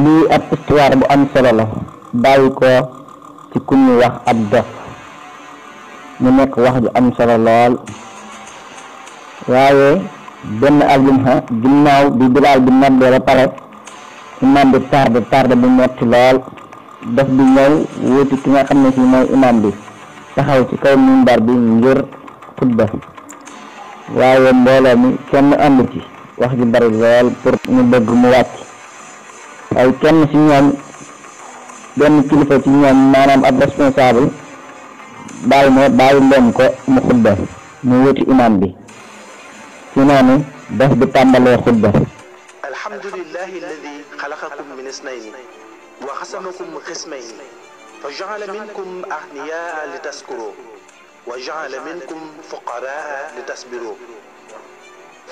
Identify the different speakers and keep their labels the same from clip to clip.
Speaker 1: lii ab histoire bu am solo la bàyyi ko ci ku ñu wax ab dof mu nekk wax ju am solo lool waaye benn aljuma ginnaaw bi Bilaal bi noddee ba pare imam bi tardé bu metti lool dof bi ñëw wuti ki nga xam ne si mooy imam bi taxaw ci kaw minbar bi ngir xutba waaye mbooloo mi kenn ànd ci wax ji bari lool pour ñu bëgg mu wàcc waaye kenn ci ñoom benn kilifa ci ñoom maanaam ab responsable bàyyi leen ko mu xutba mu wuti imam bi ci noonu dof bi tàmbalee xutba
Speaker 2: alhamdulillahi alladi xalaqakum min isnayni wa xasamakum qismayni fa jaala minkum agniyaa li taskuru wa jaala minkum fuqaraa li tasbiru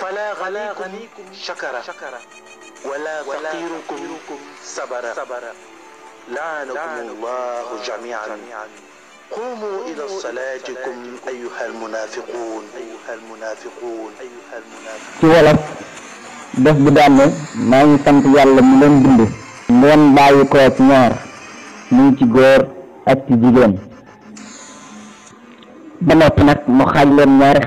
Speaker 2: fala ganiikum shakara wala faqirukum sabara laanakum allahu jamian qumu ila salatikum ayuha almunafiqun
Speaker 1: ci wolof dof bi daan ne maa ngi sant yàlla mu leen bind ngeen bàyyi ko ci ñaar muy ci góor ak ci jigéen ba noppi nag mu xaaj leen ñaari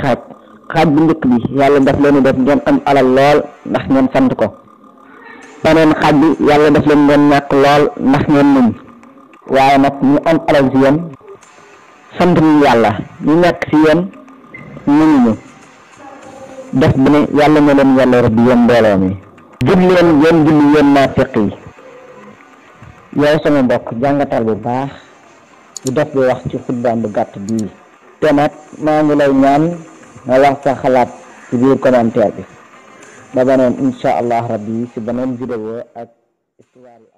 Speaker 1: xaaj bu njëkk bi yàlla daf leen def ngeen am alal lool ndax ngeen sant ko beneen xaaj bi yàlla daf leen ngeen ñàkk lool ndax ngeen muñ waaye nag ñu am alal ci yéen sant ñu yàlla ñu ñàkk ci yéen muñuñu def bi ne yàlla na leen yàlla rëbb yéen mbooloo mi jub leen yéen julli yéen naafiq yi yow sama mbokk jàngatal bu baax bu dof bi wax ci xutbaam bu gàtt bii te nag maa ngi lay ñaan nga wax sa xalaat ci biir commentaire bi ba beneen insha allah rabbi ci beneen vidéo ak histoire